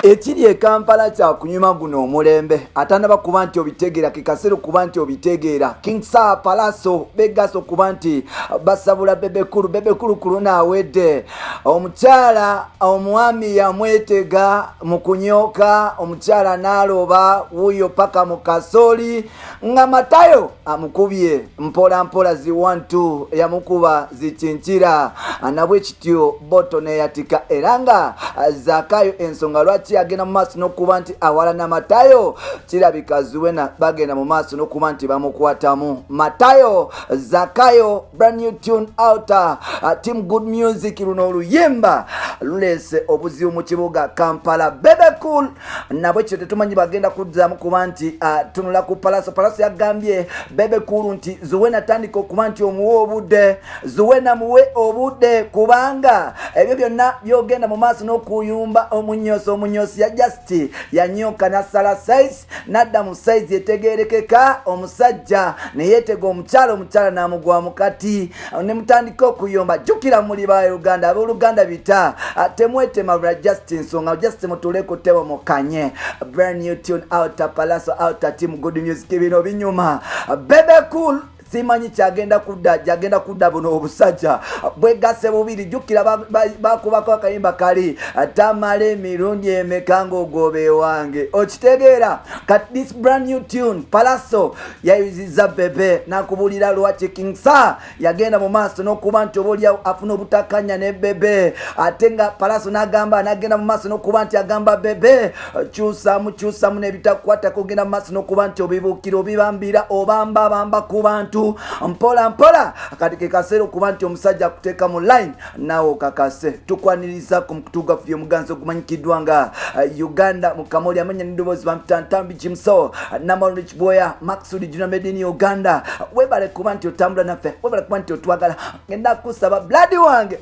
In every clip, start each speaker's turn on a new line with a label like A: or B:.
A: Ekiri e Kampala kya kunyuma guno omulembe atanaba kuba nti obitegeera ke kaseera okuba nti obitegeera. King Saha Pallaso begasse okuba nti basabula Bebe Cool. Bebe Cool ku luno awedde omukyala omwami yamwetega mu kunyooka omukyala n'aloba wuuyo paka mu kasooli nga Matayo amukubye mpola mpola zi 1-2 yamukuba zikinkira nabwe kityo boto neyatika era nga Zakayo ensonga lwaki agenda mu maaso n'okuba nti awalana Matayo kirabika Zuwena bagenda mu maaso n'okuba nti bamukwatamu Matayo Zakayo brand new tune out team good music luno oluyimba luleese obuzibu mu kibuga Kampala. Bebe Cool nabwe kyo tetumanyi bagenda kuddamu kuba nti tunula ku Palaso. Palaso yagambye Bebe Cool nti Zuwena tandika okuba nti omuwa obudde, Zuwena muwe obudde kubanga ebyo byonna byogenda mu maaso n'okuyumba omunyosi. Omunyosi ya just yanyoka nasala size nadda mu size etegerekeka omusajja neyeetega omukyala, omukyala n'amugwamu kati ne mutandika okuyomba. Jjukira muli ba Uganda, abooluganda bita temwetema lwa just nsonga, just mutule ku ttebo mukanye. Brand new tune out, Palaso out, team good music, bino binyuma. Bebe Cool simanyi kyagenda kudda, gyagenda kudda. Buno obusajja bwegase bubiri, jjukira bakubako akayimba kali tamala emirundi emeka ng'ogoba ewange, okitegeera. Kati this brand new tune Palaso yayuziza Bebe nakubulira lwaki King Saha yagenda mu maaso n'okuba nti oba oliawo afuna obutakanya ne Bebe, ate nga Palaso n'agamba n'agenda mu maaso n'okuba nti agamba Bebe kyusamu kyusamu n'ebitakukwatako, ogenda mu maaso n'okuba nti obibuukira obibambira obambabamba ku bantu mpola mpola. Kati ke kaseera okuba nti omusajja akuteeka mu line naawe okakase. Tukwaniriza ku mukutu gwaffe omuganzi ogumanyikiddwa nga Uganda mu Kamoli, amanya n'eddoboozi bampita Ntambi Jimso Namal Rich Boya Maxud Junior made in Uganda. Webale kuba nti otambula naffe, webale kuba nti otwagala. Ngenda kusaba blood wange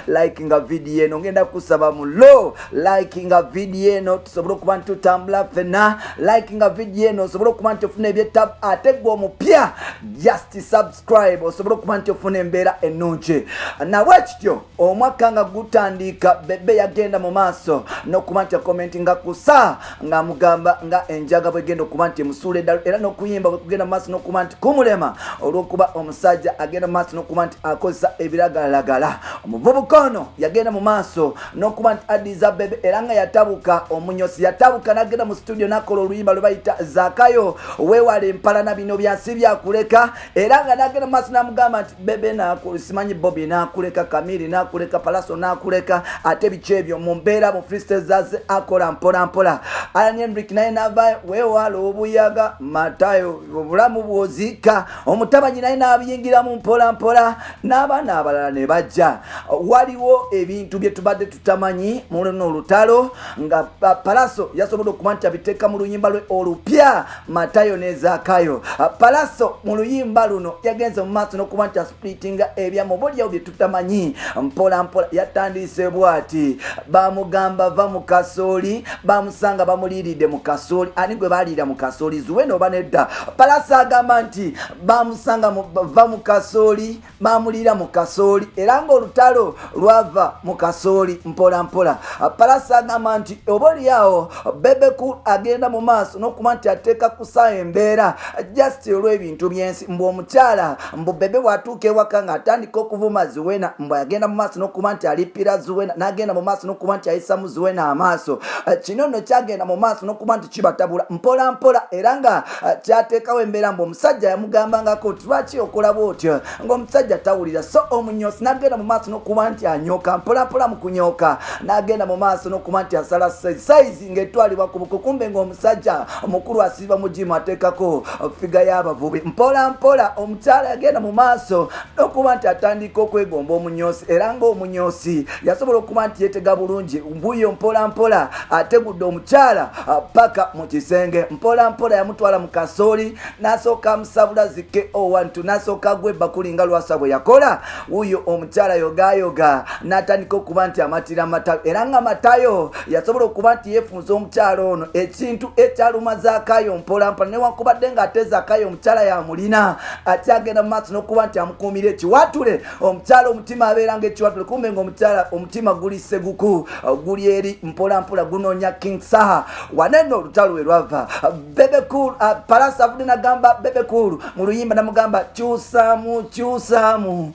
A: likinga video eno, ngenda kusaba mulo likinga video eno tusobole okuba nti tutambula ffenna. Likinga video eno osobole okuba nti ofuna ebyetabu, ate gwe omupya just subscribe osobole okuba nti ofuna embeera ennungi. Nawe kityo omwaka nga gutandika Bebe yagenda mu maaso n'okuba nti akomentinga ku saa ng'amugamba nga enjaga bwegenda okuba nti emusuula eddalu era n'okuyimba bwe kugenda mu maaso n'okuba nti kumulema olw'okuba omusajja agenda mu maaso n'okuba nti akozesa ebiragalalagala. Omuvubuka ono yagenda mu maaso n'okuba nti addiza Bebe era nga yatabuka omunyosi, yatabuka n'agenda mu studio n'akola oluyimba lwe bayita Zakayo, weewala empalana bino byansi byakuleka, era nga n'agenda mu maaso n'amugamba nti Bebe simanyi Bobi n'akuleka, Kamiri n'akuleka, Palaso n'akuleka, ate biki ebyo mu mbeera mu freestyle zaze akola mpola mpola. Alan Henrik naye n'avaayo weewala obuyaga Matayo obulamu bw'oziika, omutabanyi naye n'abiyingiramu mpola mpola n'abaana abalala ne bajja. Waliwo ebintu bye tubadde tutamanyi mu luno olutalo nga Palaso yasobodde okuba nti abiteeka mu luyimba lwe olupya Matayo ne Zakayo. Palaso mu luyimba luno yagenze mu maaso n'okuba nti asplitinga ebyama obaolyawo bye tutamanyi mpola mpola. Yatandise bwati, bamugamba va mu kasooli, bamusanga bamuliiridde mu kasooli. Ani gwe baliira mu kasooli, Zuwena oba nedda? Palaso agamba nti bamusanga va mu kasooli, bamuliira mu kasooli, era ng'olutalo lwava mu kasooli mpola mpola. Palaso agamba nti oba oliawo Bebe Cool agenda mu maaso n'okuba nti ateeka kusa embeera just olw'ebintu by'ensi, mbu omukyala mbu Bebe bw'atuuka ewaka ng'atandika okuvuma Zuwena, mbu agenda mu maaso n'okuba nti alippira Zuwena, n'agenda mu maaso n'okuba nti ayisamu Zuwena amaaso. Kino nno kyagenda mu maaso n'okuba nti kibatabula mpola mpola, era nga kyateekawo embeera mbu omusajja yamugambangako nti lwaki okola bw'otyo ng'omusajja tawulira. So omunyosi n'agenda mu maaso n'okuba nti anyooka mpola mpola, mu kunyooka n'agenda mu maaso n'okuba nti asala sayizi ng'etwalibwa ku buko, kumbe ng'omusajja omukulu asiiba mu jimu ateekako figa y'abavubi. Mpola mpola omukyala yagenda mu maaso n'okuba nti atandika okwegomba omunyosi, era ng'omunyosi yasobola okuba nti yeetega bulungi mbuyo mpola mpola ategudde omukyala paka mu kisenge. Mpola mpola yamutwala mu kasooli n'asooka amusabula zike owantu n'asooka agwa ebbakuli nga Lwasa bwe yakola wuuyo omukyala yoga. Ayogayoga n'atandika okuba nti amatira Matayo, era nga Matayo yasobola okuba nti yeefunza omukyala ono, ekintu ekyaluma Zaakayo mpolampola. Newankubadde ng'ate Zaakayo omukyala yamulina, akyagenda mu maaso n'okuba nti amukuumira ekiwatule. Omukyala omutima abeera nga ekiwatule, kumbe nga omukyala omutima guli seguku, guli eri mpolampola gunoonya King Saha. Wanene olutalo we lwava, Bebe Cool, Palasa avudde nagamba Bebe Cool mu luyimba, namugamba kyusamu, kyusamu,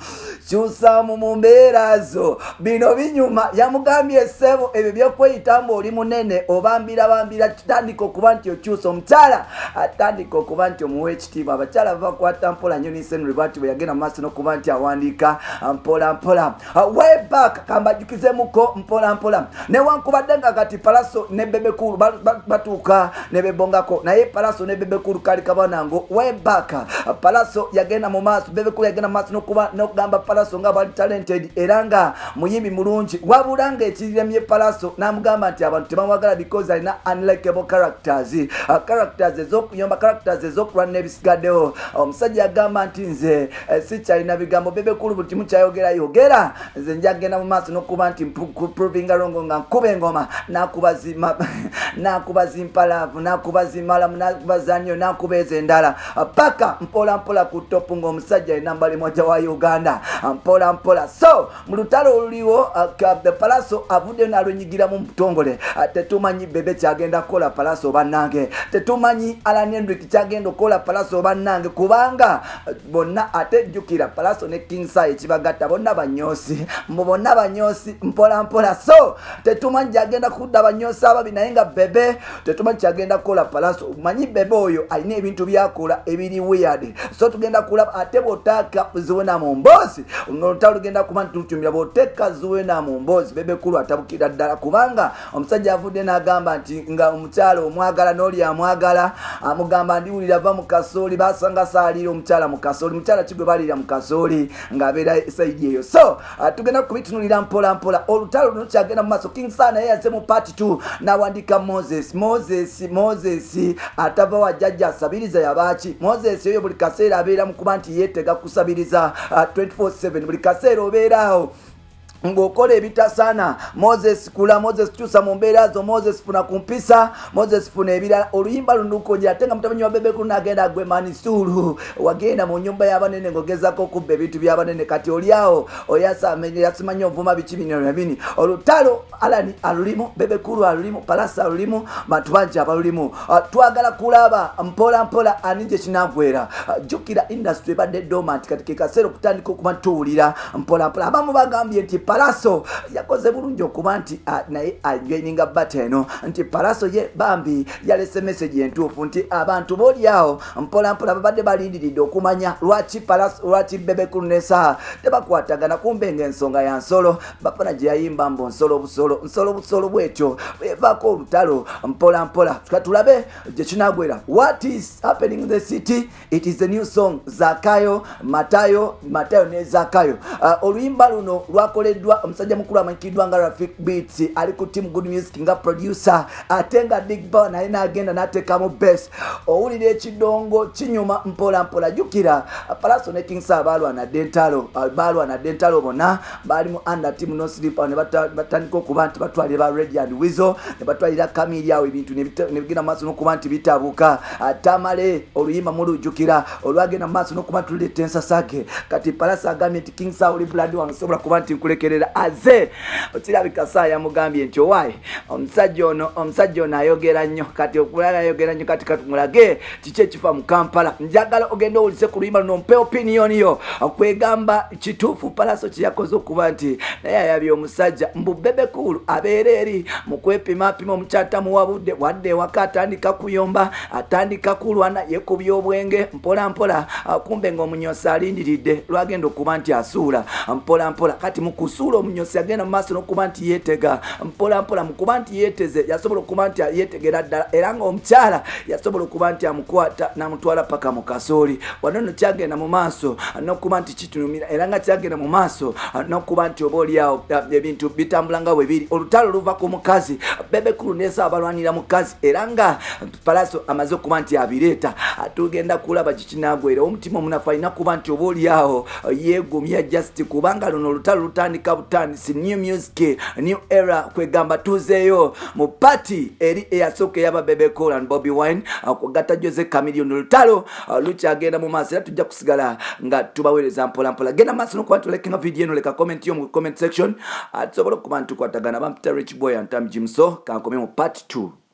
A: kyusamu mu mbeera zo, bino binyuma. Yamugambye, ssebo, ebyo byokweyita mbu oli munene obambira bambira, kitandika okuba nti okyusa omukyala, atandika okuba nti omuwa ekitiibwa. Abakyala babakwata mpola nnyo. Nisenry bwati bwe yagenda mu maaso n'okuba nti awandiika mpola mpola. Way back, kambajjukizemuko mpola mpola, newankubadde nga kati Palaso ne Bebe Cool batuuka ne bebongako, naye Palaso ne Bebe Cool kali kabanango. Way back, Palaso yagenda mu maaso, Bebe Cool yagenda mu maaso n'okuba n'okugamba Palaso nga bali talented era nga muyimbi mulungi, wabula nga ekiremye Palaso n'amugamba nti abantu tebamwagala because alina unlikable characters, characters ez'okuyomba, characters ez'okulwana n'ebisigaddewo. Omusajja yagamba nti nze sikyalina bigambo, Bebe Cool buli kimu kyayogera yogera, nze njagenda mu maaso n'okuba nti provinga wrong nga nkuba engoma, nakuba zimpalaavu, nakuba zimalamu, nakuba zanyo, nakuba ezo endala, paka mpola mpola ku top ng'omusajja alina mbali moja wa Uganda mpola mpola. So mu lutalo oluliwo, Palaso avuddeyo n'alwenyigiramu mu butongole. Tetumanyi Bebe kyagenda kukola Palaso bannange, tetumanyi Alan Hendrick kyagenda okukola Palaso bannange, kubanga bonna ate jjukira Palaso ne King Saha ekibagatta bonna banyosi, mbu bonna banyosi mpola mpola. So tetumanyi gyagenda kudda banyosi ababi, naye nga Bebe tetumanyi kyagenda kukola Palaso. Manyi Bebe oyo alina ebintu byakola ebiri weird, so tugenda kulaba. Ate bw'oteeka Zuena mu mboozi, olutalo lugenda kuba nti tutumira. Bw'oteeka Zuena mu mboozi, Bebe Cool atabukira ddala, kubanga omusajja avudde n'agamba nti nga omukyala omwagala n'oli amwagala, amugamba ndiwulira va mu kasooli, basanga saaliira omukyala mu kasooli, mukyala ki gwe baliira mu kasooli ng'abeera side eyo. So tugenda kubitunulira mpola mpola. Olutalo luno kyagenda mu maaso. King Saha naye yaze mu part 2 n'awandika Moses, Moses, Moses atava wa jjajja asabiriza yabaaki. Moses oyo buli kaseera abeera mu kuba nti yeetega kusabiriza 24/7, buli kaseera obeeraawo ng'okola ebitasaana. Moses kula, Moses kyusa mu mbeera zo, Moses funa ku mpisa, Moses funa ebirala. Oluyimba luno lukonjera, ate nga mutabani wa Bebe Cool nagenda gwe Manisuulu wagenda mu nyumba y'abanene ng'ogezako okubba ebintu by'abanene, kati oli awo oyasimanyi ovuma biki bino na bini. Olutalo Alani alulimu, Bebe Cool alulimu, Palasa alulimu, bantu bangi abalulimu. Twagala kulaba mpola mpola ani gye kinagwera. Jjukira industry ebadde dormant, kati ke kaseera okutandika okuba ntuwulira mpola mpola. Abamu bagambye nti Palaso yakoze bulungi okuba nti naye ajoininga battle eno, nti Palaso ye bambi yalese message entuufu, nti abantu booli awo mpola mpola babadde balindiridde okumanya lwaki Palaso, lwaki Bebe Cool ne Saha tebakwatagana, kumbe ng'ensonga ya nsolo bafana gye yayimba mbu nsolo busolo, nsolo busolo, bwetyo evaako olutalo mpola mpola. Tulabe gye kinagwera. What is happening in the city? It is a new song, Zakayo Matayo, Matayo ne Zakayo. Oluyimba luno lwakoleddwa omusajja mukulu amanyikiddwa nga Rafik Beats, ali ku team Good Music nga producer, ate nga Big Power naye n'agenda n'ateekamu bass. Owulira ekidongo kinyuma mpola mpola. Jjukira Palaso ne King Saha balwana dde entalo, balwana dde entalo, bonna baali mu under team No Sleep. Ne batandika okuba nti batwalira ba Radio and Weasel, ne batwalira Kamiri awo, ebintu ne bigenda mu maaso n'okuba nti bitabuka. Tamale oluyimba mulujjukira olwagenda mu maaso n'okuba nti luleeta ensasage. Kati Palasa agambye nti King Saha oli blood wange, sobola kuba nti nkulekerera. Aze okirabika Saha yamugambye nti owaayi omusajja ono, omusajja ono ayogera nnyo, kati okulala ayogera nnyo, kati katumulage kiki ekifa mu Kampala. Njagala ogende owulize ku luyimba luno, mpe opinion yo. Kwegamba kituufu Palaso kyeyakoze okuba nti naye ayabye omusajja mbu Bebe Cool abeera eri mu kwepimapima, omukyata muwabudde wadde ewaka, atandika kuyomba, atandika kulwana, yekubya obwenge mpola mpola, kumbe ng'omunyosa alindiridde lwagenda okuba nti asuula mpola mpola. Kati mu kusuula Omusuula omunyosi yagenda mu maaso n'okuba nti yeetega mpola mpola. Mu kuba nti yeeteze, yasobola okuba nti yeetegera ddala, era nga omukyala yasobola okuba nti amukwata n'amutwala paka mu kasooli. Wano nno kyagenda mu maaso n'okuba nti kitunumira, era nga kyagenda mu maaso n'okuba nti oba oliawo ebintu bitambula nga bwe biri. Olutalo luva ku mukazi. Bebe Cool ne Saha balwanira mukazi, era nga Pallaso amaze okuba nti abireeta. Tugenda kulaba kikinagwera. Omutima omunafu alina kuba nti oba oliawo yeegumya just, kubanga luno olutalo lutandika butandisi. New music, new era, kwegamba tuzeeyo mu party eri eyasooka eyaba Bebe Cool and Bobi Wine kugatta Jose Chameleone. Olutalo lukyagenda mu maaso, era tujja kusigala nga tubaweereza mpolampola. Genda maaso nokuba tulekenga video eno, leka comment yo mu comment section, tusobole okuba nti tukwatagana. Bampita Rich Boy Antam Jimso. Kankome mu part 2.